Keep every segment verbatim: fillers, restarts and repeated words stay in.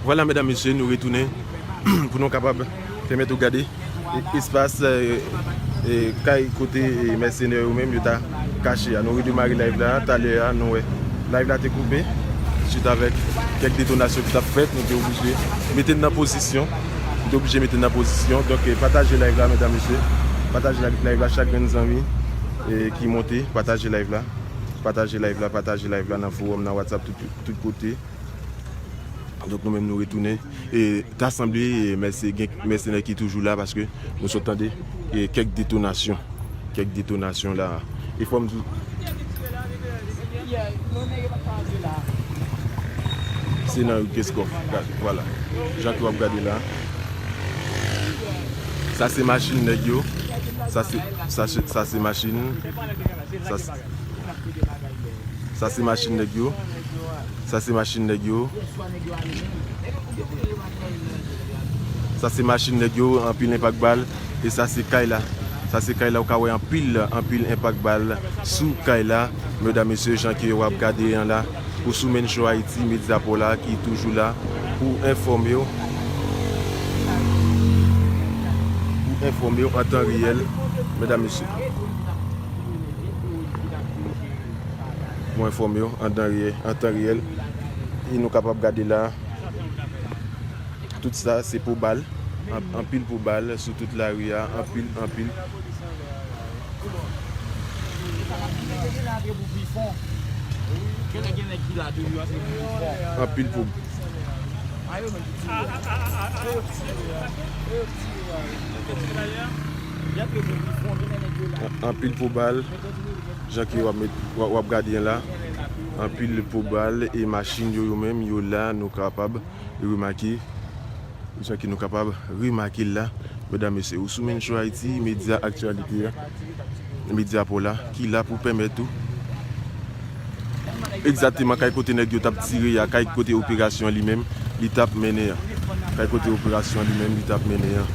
Vwala, medam, mesye, nou retounen pou nou kapab pèmèt ou gade e, espas, e, e, kay kote, e, mèsenè yo menm yo ta kache a. Nou redemare live la, talè a, nou wè. Live la te koupe, swit avèk kèk detonasyon ki t ap fèt, nou te oblije mete n nan pozisyon. Nou te oblije mete n nan pozisyon. Donk, e, pataje live la, medam, mesye. Pataje la, live la, chak grenn zanmi, e, ki monte, pataje live la. Pataje live la, pataje live la nan fowòm, nan WhatsApp, tout, tout kote. Donk, nou menm, nou retounen. E, ta sanble, e, mèse-, gen mèsenè ki toujou la, paske nou sot tande, e, kèk detonasyon. Kèk detonasyon la. E fò m di w, se nan Rue Kenskòf. Gad, vwala. Jan ke w ap gade la. Sa se machin nèg yo. Sa se, sa se, sa se machin. Sa se, sa se machin nèg yo. Sa se machin nèg yo. Sa se machin nèg yo, anpil enpak bal. E sa se kay la. Sa se kay la, ou ka wè anpil, anpil enpak bal sou kay la. Medam, mesye, jan ke w ap gade an la, ou sou Mencho Haiti, medya pa w la ki toujou la pou enfòme w. Pou enfòme w an tan reyèl, medam, mesye. Pou enfòme w an tan reyèl, an tan reyèl. E nou kapab gade la. Tout sa, se po bal. An-, anpil po bal sou tout lari a. Anpil, anpil. Anpil po. An-, anpil po bal. Jan ke w ap met, w ap, w ap gade an la. Anpil po bal e machin yo, yo menm, yo la, nou kapab remake, jan ke nou kapab remake l la, medam, mesye, ou sou Mencho Haiti, medya aktyalite a, medya pa w la, ki la pou pèmèt ou egzakteman kay kote nèg yo t ap tire a, kay kote operasyon an li menm, li t ap mennen an. Kay kote operasyon an li menm, li t ap mennen an.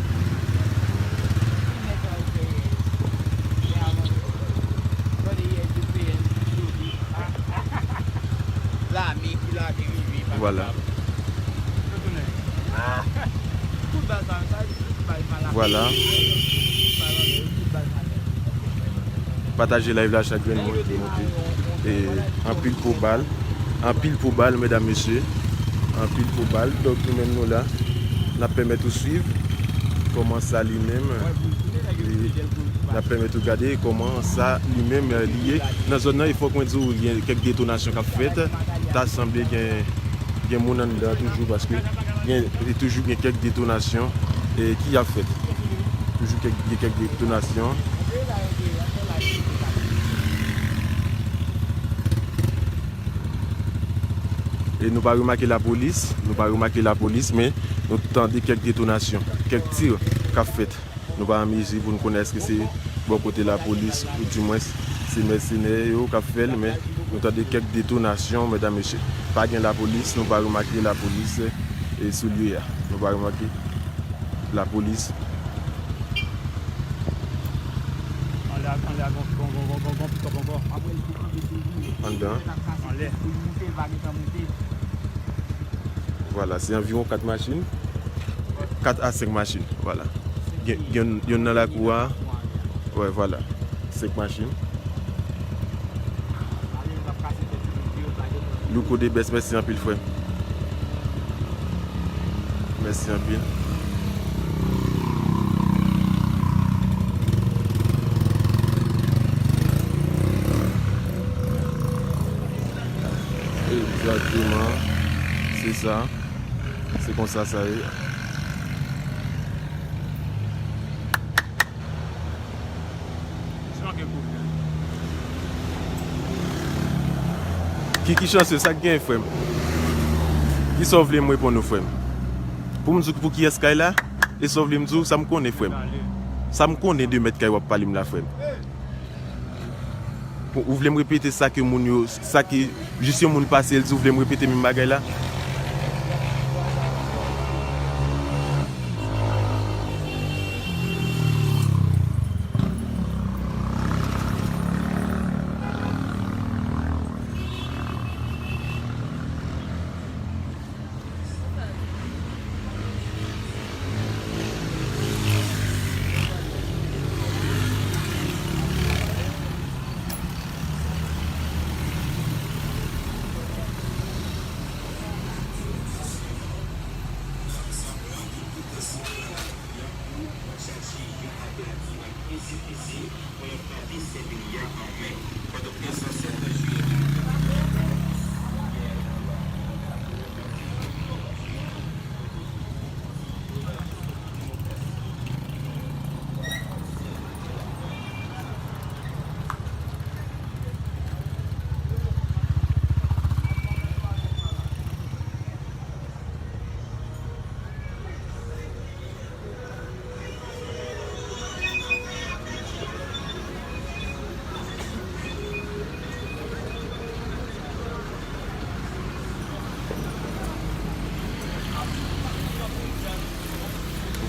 Vwala. Vwala. Pataje live la, chak grenn moun ki monte. E anpil po bal. Anpil po bal, medam, mesye. Anpil po bal. Donk, nou menm nou la. N ap pèmèt ou swiv kòman sa li menm. E n ap pèmèt ou gade kòman sa li menm, e, li ye. Nan zòn nan, e fòk mwen di w, gen kèk detonasyon k ap fèt. Ta sanble gen, gen moun anndan toujou, paske gen, e toujou gen kèk detonasyon, e, ki ap fèt. Toujou kèk, gen kèk detonasyon. E nou pa remake lapolis, nou pa remake lapolis, men nou tande kèk detonasyon, kèk tir k ap fèt. Nou pa an mezi pou n konnen èske se bò kote lapolis, oudimwens se mèsenè yo k ap fè l, men nou tande kèk detonasyon, medam, mesye. Pa gen lapolis, nou pa remake lapolis, e, sou lye a. Nou pa remake lapolis. Anlè a, anlè a, gon, gon, gon, gon, gon, gon pikòp ankò. Anndan. Anlè. Vwala, se anviwon kat machin. Kat a senk machin, vwala. Gen, gen yonn nan lakou a. Wè, vwala. Senk machin. Louko de bès, mèsi anpil, frè m. Mèsi anpil. Egzakteman. Se sa. Se konsa sa ye. Ki, ki chanse, sa k gen, frè m? Kisa w vle m reponn ou, frè m? Pou m di w pou kiyès kay la? E sa w vle m di w, sa m konnen, frè m? Sa m konnen de mèt kay w ap pale m la, frè m? Bon, ou vle m repete sa ke moun yo, sa ke jis yon moun pase, l di, ou vle m repete menm bagay la? Isit, isit, pou yo plante sèt milya an men. Pòtoprens, sèt jiyè de mil vennde.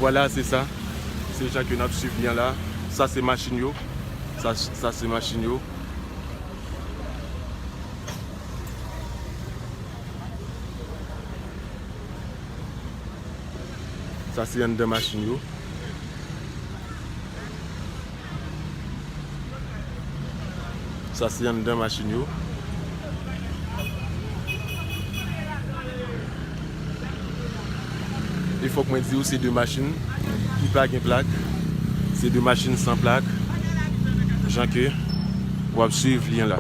Vwala, se sa. Se jan ke n ap swiv li an la. Sa se machin yo. Sa, sa se machin yo. Sa se anndan machin yo. Sa se anndan machin yo. E fòk mwen di w, se de machin ki pa gen plak. Se de machin san plak. Jan ke w ap swiv li an la.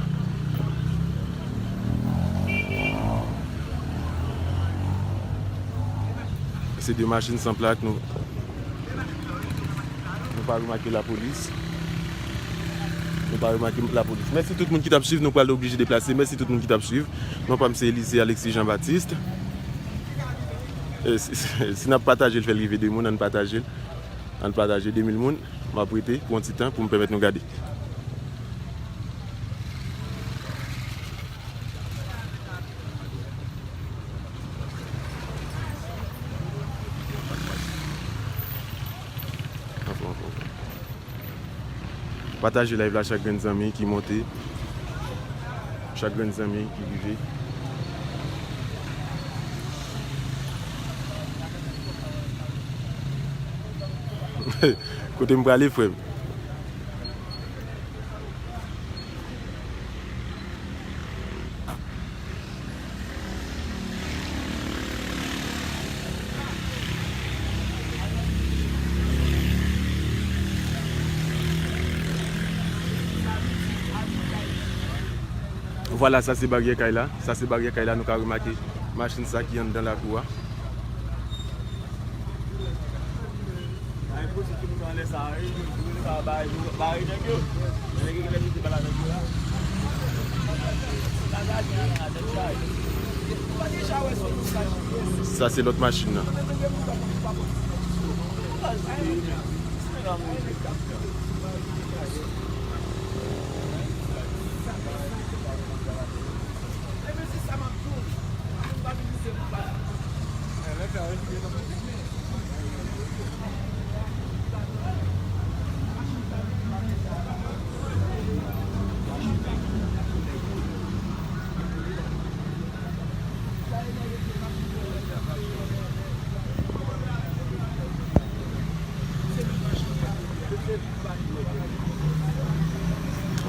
Se de machin san plak, nou, nou pa remake lapolis. Nou pa remake lapolis. Mèsi tout moun ki t ap swiv, nou pral oblije deplase. Mèsi tout moun ki t ap swiv. Non pa m se Elysée Alexis Jean Baptiste. E si, si, si n ap pataje l, fè l rive de moun, ann pataje l. Ann pataje de mil moun. M ap rete pou yon ti tan pou m pèmèt nou gade. Anfen, anfen, anfen. Pataje live la, chak grenn zanmi ki monte, chak grenn zanmi ki rive. Kote m prale, frè m? Vwala, sa se baryè kay la. Sa se baryè kay la. Nou ka remake machin sa ki anndan lakou a. Sa se lòt machin nan.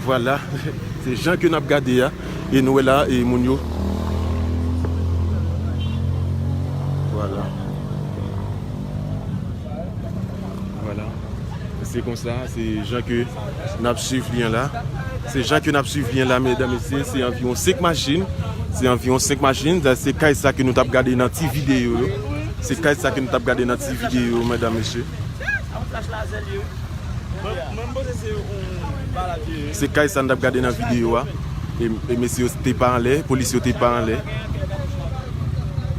Vwala, se jan ke n ap gade a, e nou wè la, e moun yo. Vwala. Vwala. Se konsa, se jan ke n ap swiv li an la. Se jan ke n ap swiv li an la, medam, mesye, se anviwon senk machin. Se anviwon senk machin. Se kay sa ke nou t ap gade nan ti videyo yo. Se kay sa ke nou t ap gade nan ti videyo yo, medam, mesye. Se kay sa n t ap gade nan videyo a. E, e mesye yo te pa anlè, polis yo te pa anlè.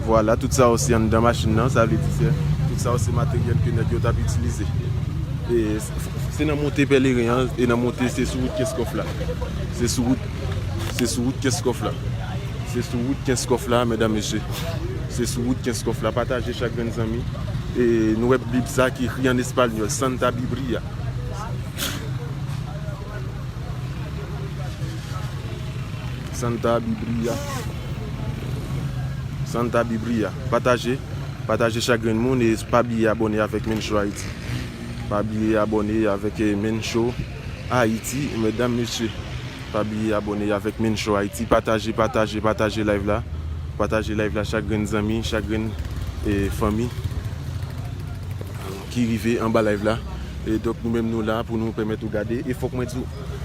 Vwala, tout sa yo se anndan machin nan, sa vle di se, tout sa yo se materyèl ke nèg yo t ap itilize. E s-, se nan monte Pèleren an, e nan monte se sou wout Kenskòf la. Se sou wout, se sou wout Kenskòf la. Se sou wout Kenskòf la, medam, mesye. Se sou wout Kenskòf la. Pataje chak grenn zanmi. E nou wè Bib sa ki ekri an espanyòl, Santa Biblia. Santa Biblia. Santa Biblia. Pataje. Pataje chak grenn moun e pa bliye abòne avèk Mensho Haiti. Pa bliye abòne avèk, eh, Mensho Haiti, medam, mesye. Pa bliye abòne avèk Mensho Haiti. Pataje, pataje, pataje live la. Pataje live la, chak grenn zanmi, chak grenn, eh, fanmi ki rive anba live la. E donk, nou menm nou la pou nou pèmèt ou gade. E fòk mwen di w,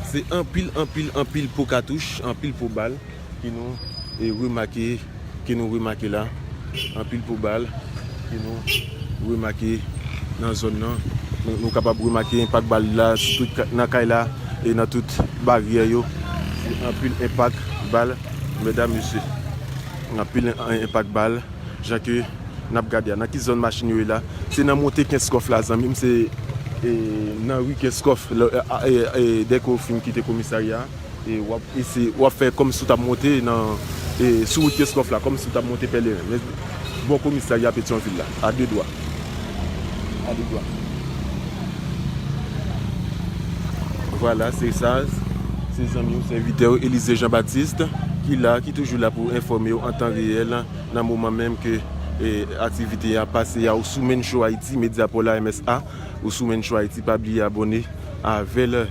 se anpil, anpil, anpil po katouch, anpil po bal ke nou, e, remake, ke nou remake la. Anpil po bal ke nou remake nan zòn nan. Nou, nou kapab remake enpak bal la sou tout ka-, nan kay la e nan tout baryè yo. Se anpil enpak bal, medam, mesye. Anpil en-, enpak bal. Jan ke n ap gade a, nan ki zòn machin yo ye la? Se nan monte Kenskòf la, zanmi m, se, e, nan ri Kenskòf, lè, e, e, e, dèke w fin kite komisarya a, e w ap eseye, w ap fè kòmsi w t ap monte nan, e, sou wout Kenskòf la, kòmsi w t ap monte Pèleren. Men bò komisarya Petyonvil la, a de dwa. A de dwa. Vwala, se sa, se zanmi w, sèvitè w, Elize Jean Baptiste, ki la, ki toujou la pou enfòme w an tan reyèl, nan moman menm ke, e, aktivite a pase a, ou sou Mencho Haiti, medya pa w la, M S A, ou sou Mencho Haiti, pa bliye abòne avè l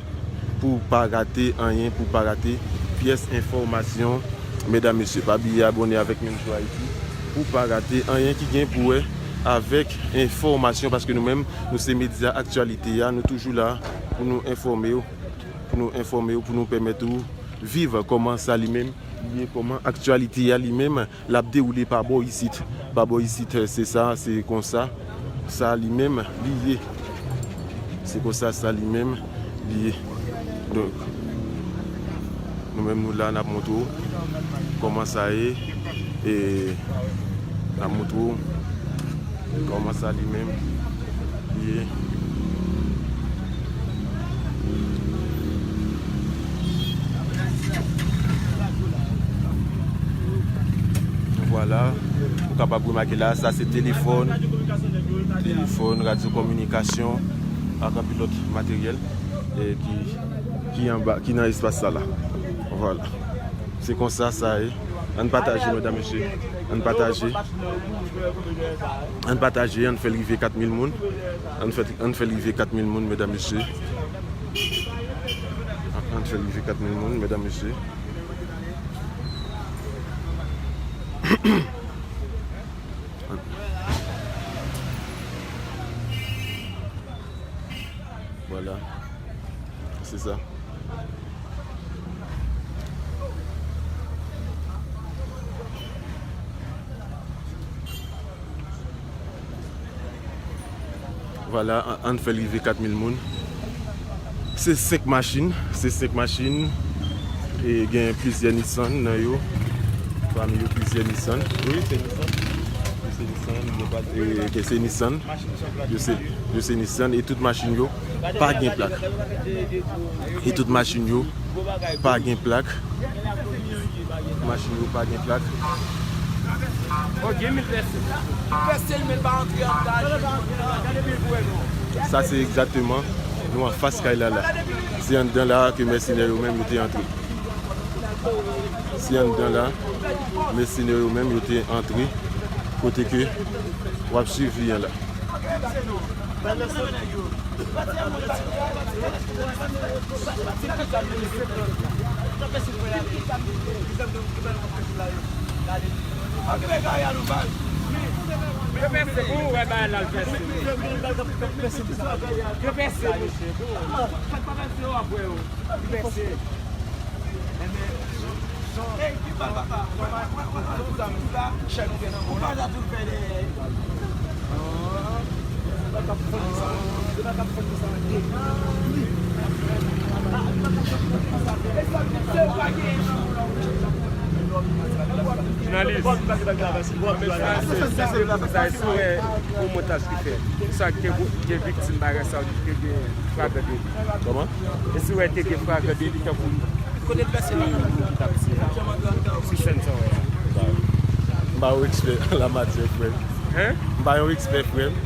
pou w pa rate anyen, pou w pa rate pyès enfòmasyon. Medam, mesye, pa bliye abòne avèk Mencho Haiti pou w pa rate anyen ki gen pou wè avèk enfòmasyon, paske nou menm, nou se medya aktyalite a, nou toujou la pou nou enfòme w, pou nou enfòme w, pou nou pèmèt ou viv kòman sa li menm li ye, kòman aktyalite a li menm l ap dewoule pa bò isit. Pa bò isit, se sa, se konsa sa li menm li ye. Se konsa sa li menm li ye. Donk, nou menm nou la, n ap montre w kòman sa ye. E n ap montre w kòman sa li menm li ye. Vwala, ou kapab remake la, sa se telefòn, telefòn, radyo kominikasyon, ak anpil lòt materyèl, e ki, ki anba, ki nan espas sa la. Vwala. Se konsa sa ye. Ann pataje, medam, mesye. Ann pataje. Ann pataje, ann fè l rive kat mil moun. Ann fè, ann fè l rive kat mil moun, medam, mesye. Ann fè l rive kat mil moun, medam, mesye. Vwala. Se sa. Vwala, an-, ann fè l rive kat mil moun. Se senk machin, se senk machin. E gen plizyè Nissan nan yo. Pami yo plizyè Nissan. Wi, se Nissan. Wi, se Nissan. Yo pa, e, ke se Nissan. Yo se, yo se Nissan e tout machin yo pa gen plak. E tout machin yo pa gen plak. Machin yo pa gen plak. Sa se egzakteman, nou anfas kay la la. Se anndan la ke mèsenè yo menm yo te antre. Se anndan la, mèsenè yo menm yo te antre. Kote ke w ap swiv li an la. Yo pèse pou ou wè bagay la, l pèse. Yo pèse, mesye. Fèt pa pèse, yo ap wè yo. Li pèse. Jounalis, sa, se, sa, se, sa, si w wè yon montaj ki fèt, sa ki te, te viktim bagay sa, ki te gen fragan deli. Kòman? E si w wè te gen fragan deli, tankou Kote l pèse la? Sou sèn sa w wè a. M pa yon ekspè an lamatyè, frè m. Hein? M pa yon ekspè, frè m.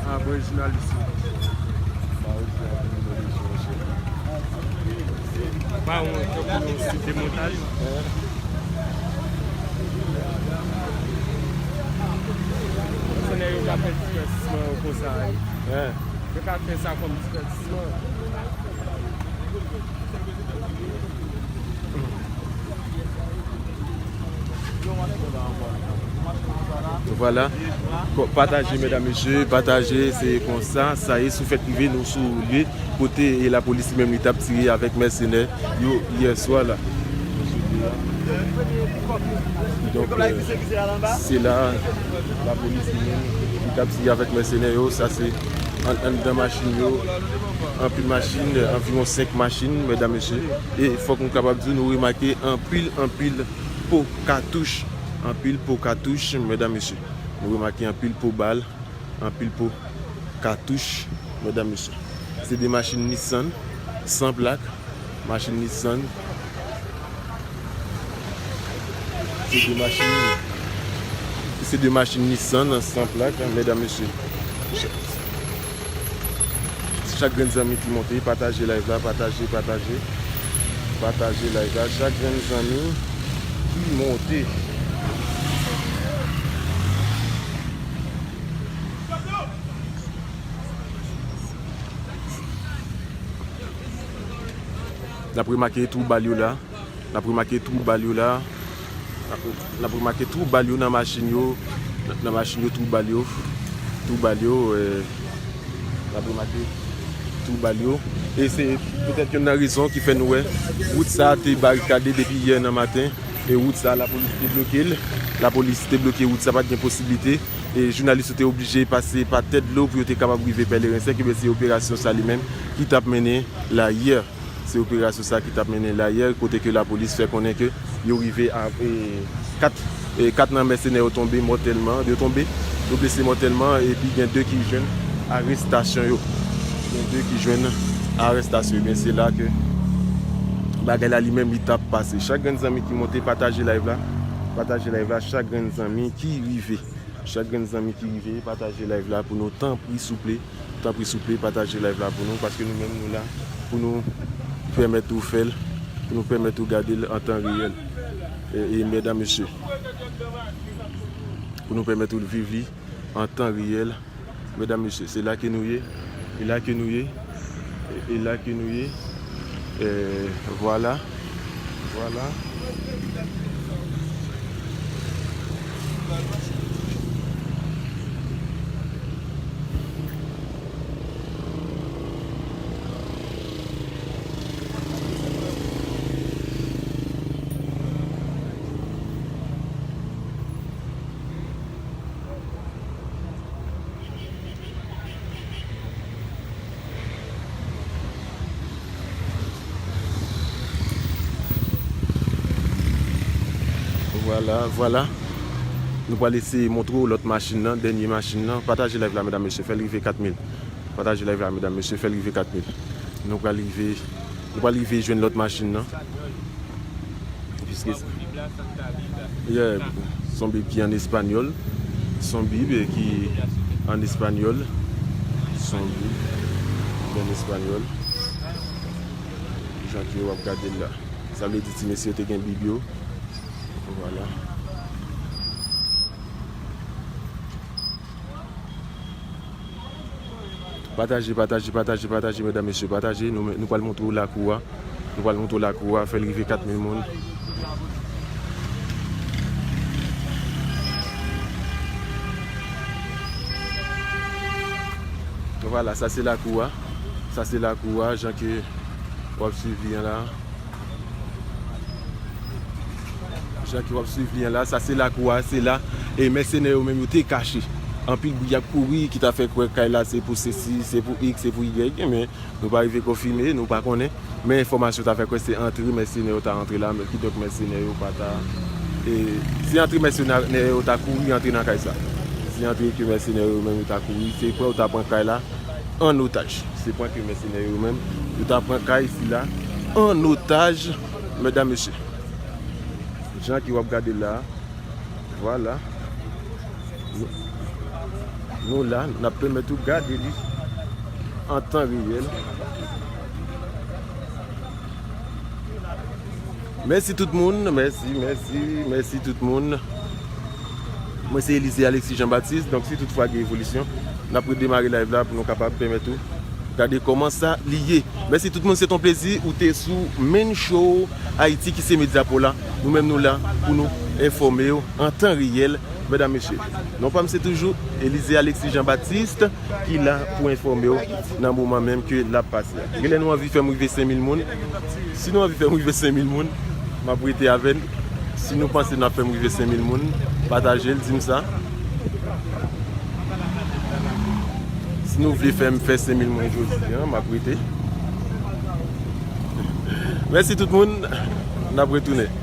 Ah, bon, jounalis. M pa yon ekspè an kriminoloji, monchè. Pa yon, tankou yon sit de montaj. Hein? Mèsenè yo ka fè divètisman yo konsa, wi. Hein? Yo ka fè sa kòm divètisman. Vwala. Bon, pataje, medam, mesye, pataje, se konsa sa ye. Si w fèk rive, nou sou lye kote e lapolis li menm li t ap tire avèk mèsenè yo yè swa la. Donk, euh, se la lapolis li menm li t ap tire avèk mèsenè yo. Sa se an-, anndan machin yo. Anpil machin, anviwon senk machin, medam, mesye. E fòk nou kapab di, nou remake anpil, anpil po katouch. Anpil po katouch, medam, mesye. Nou remake anpil po bal, anpil po katouch, medam, mesye. Se de machin Nissan, san plak, machin Nissan. Se de machin, se de machin Nissan san plak, medam, mesye. Chak grenn zanmi ki monte, pataje live la, pataje, pataje. Pataje live la, chak grenn zanmi ki monte. N ap remake twou bal yo la. N ap remake twou bal yo la. N ap, n ap remake twou bal yo nan machin yo. Nan, nan machin yo, twou bal yo. Twou bal yo, eh, n ap remake twou bal yo. E se petèt youn nan rezon ki fè nou wè wout sa a te barikade depi yè nan maten. E wout sa a, lapolis te bloke l. Lapolis te bloke wout sa, pa t gen posiblite. E jounalis yo te oblije pase pa tèt dlo pou yo te kapab rive Pèleren senk. Ebyen, se operasyon sa li menm ki t ap mennen la yè. Se operasyon sa ki t ap mennen la yè, kote ke lapolis fè konnen ke yo rive a, e, kat, e, kat nan mèsenè yo tonbe mòtèlman, yo tonbe, yo blese mòtèlman, epi gen de ki jwenn arestasyon yo. Gen de ki jwenn arestasyon. Ebyen, se la ke bagay la li menm li t ap pase. Chak grenn zanmi ki monte, pataje live la, pataje live la, chak grenn zanmi ki rive. Chak grenn zanmi ki rive, pataje live la pou nou, tanpri, souple. Tanpri, souple, pataje live la pou nou, paske nou menm, nou la pou nou pèmèt ou fè l, pou nou pèmèt ou gade l an tan reyèl. E, e, medam, mesye, pou nou pèmèt ou viv li an tan reyèl. Medam, mesye, se la ke nou ye. E la ke nou ye. E, e la ke nou ye. E, vwala. Vwala. Vwala, vwala. Nou pral eseye montre w lòt machin nan, dènye machin nan. Pataje live la, medam, mesye, fè l rive kat mil. Pataje live la, medam, mesye, fè l rive kat mil. Nou pral rive, nou pral rive jwenn lòt machin nan. Piske, yeah, son bib ki an espanyòl. Son bib ki an espanyòl. Son bib ki an espanyòl. Jan ke w ap gade l la. Sa vle di ti mesye yo te gen bib yo. Vwala. Pataje, pataje, pataje, pataje, medam, mesye, pataje. Nou, nou pral montre w lakou a. Nou pral montre w lakou a. Fè l rive kat mil moun. Vwala, sa se lakou a. Sa se lakou a, jan ke w ap swiv li an la. Jan ke w ap swiv li an la, sa se lakou a, se la. E mèsenè yo menm yo te kache. Anpil bri ap kouri ki ta fè kwè kay la se pou sesi, se pou iks, se pou igrèg, men nou pa rive konfime, nou pa konnen. Men enfòmasyon ta fè kwè se antre mèsenè yo ta antre la, men kidonk mèsenè yo pa ta, e, se antre mèsenè yo ta kouri antre nan kay sa. Se antre ke mèsenè yo menm yo ta kouri, se kwè yo ta pran kay la an otaj. Se pwen ke mèsenè yo menm, yo ta pran kay sila an otaj, medam, mesye. Jan ke w ap gade la, vwala. Nou, nou la, n ap pèmèt ou gade li an tan reyèl. Mèsi tout moun, mèsi, mèsi, mèsi tout moun. Mwen se Elysée Alexis Jean Baptiste, donk si toutfwa gen evolisyon, n ap redemare live la pou nou kapab pèmèt ou gade kòman sa li ye. Mèsi tout moun, se t on plezi ou te sou Main Show Haïti ki se medya pa w la. Nou menm nou la pou nou enfòme w an tan reyèl Medam, mesye, non pa m se toujou Elysée Alexis Jean Baptiste ki la pou enfòme w nan moman menm ke l ap pase a. Genlè nou anvi fè m rive senk mil moun. Si nou anvi fè m rive senk mil moun, m ap rete avè n. Si nou panse n ap fè m rive senk mil moun, pataje l, di m sa. Si nou vle fè m fè senk mil moun jodi a, m ap rete. Mèsi tout moun, n ap retounen.